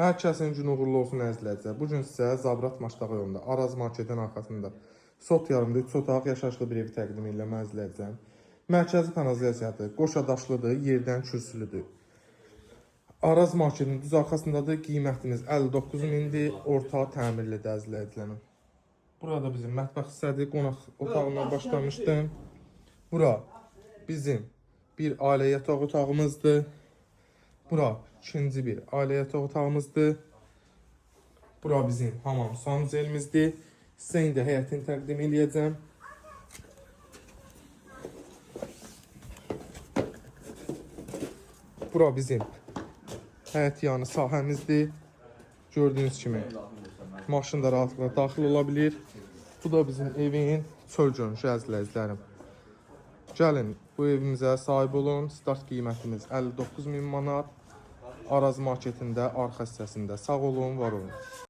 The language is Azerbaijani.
Hər kəsin günü uğurlu olsun əzizləyicilər. Bu gün sizə Zabrat Maştağa yolunda, Araz marketin arxasında sot yarımda 3 otaq yaşayışlı bir evi təqdim edirəm əzizləyicilər. Mərkəzi kanalizasiyadır, qoşa daşlıdır, yerdən kürsülüdür. Araz marketinin düz arxasındadır. Qiymətimiz 59 mindir. Orta təmirlidir əzizləyicilərim. Burada bizim mətbəx hissədir. Qonaq otağından başlamışdım. Bura bizim bir ailə yataq otağımızdır. Bura ikinci bir ailə yataq otağımızdır. Bura bizim hamam sanuzelimizdir. Sizə indi həyətini təqdim eləyəcəm. Bura bizim həyət yanı sahəmizdir. Gördüyünüz kimi maşın da rahatlıqla daxil ola bilir. Bu da bizim evin çöl görünüşü əzizləyicilərim. Gəlin bu evimizə sahib olun. Start qiymətimiz 59 min manat. Araz marketində arxa hissəsində. Sağ olun, var olun.